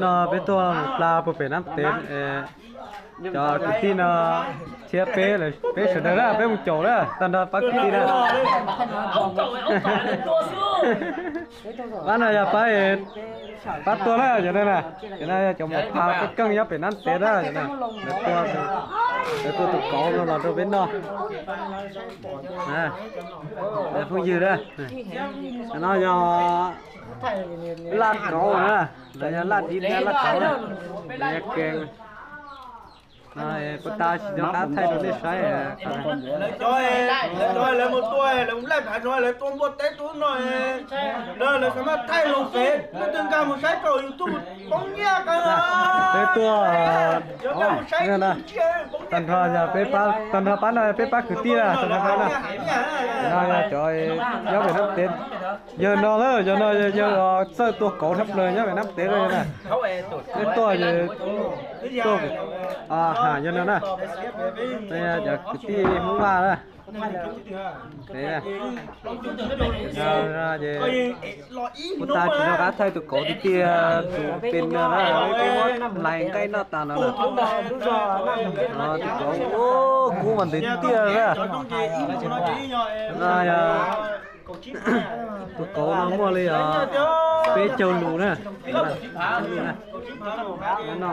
No peb tuaj mus pla puag pem Nab Tev, cov kwv tij no thiab peb, peb sawv daws na, peb mus caum na, tag nrho pab kwv tij na. Pab no yog pab, pab tuaj na, cov no na, cov no yog cov mus pha peb keej nyob pem Nab Tev na, cov no, lawv tuaj, lawv tuaj tus kauv no los rau peb noj. Phooj ywg na, no yog laj kauv na, lawv yog laj dib thiab laj kauv na, lawv yog kees. Puas tas tsis nco qab thaij rau nej saib. Lawv cov, lawv cov lawv mus tua, lawv mus laij phav zog, lawv tua npua teb tub no, lawv, lawv xav mas thaij loo fev, leej twg nkag mus saib rau YouTube poob nyiaj kawg. Peb tuaj, tag nrho yog peb pab, tag nrho pab no peb pab kwv tij na, tag nrho pab no. No yog cov nyob pem Nab Tev, yawg no lawm, yawg no yawg txawj tua kauv tshaj plaws nyob pem Nab Tev lawm na. Peb tuaj, tuaj, ham yawg no na. Cov kwv tij Hmoob Vaj na. Puas tas tsis nco qab thaij tus kauv tiag tiag, tus pem no na, peb muab lais nqaij noj tas no na. Tus kauv kub mas ntev tiag na. No yog tus kauv no muaj li os peb caug lus na. No,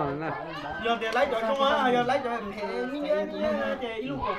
yog tias lawv cov zoo, yog lawv cov phem, ces ib lub kaum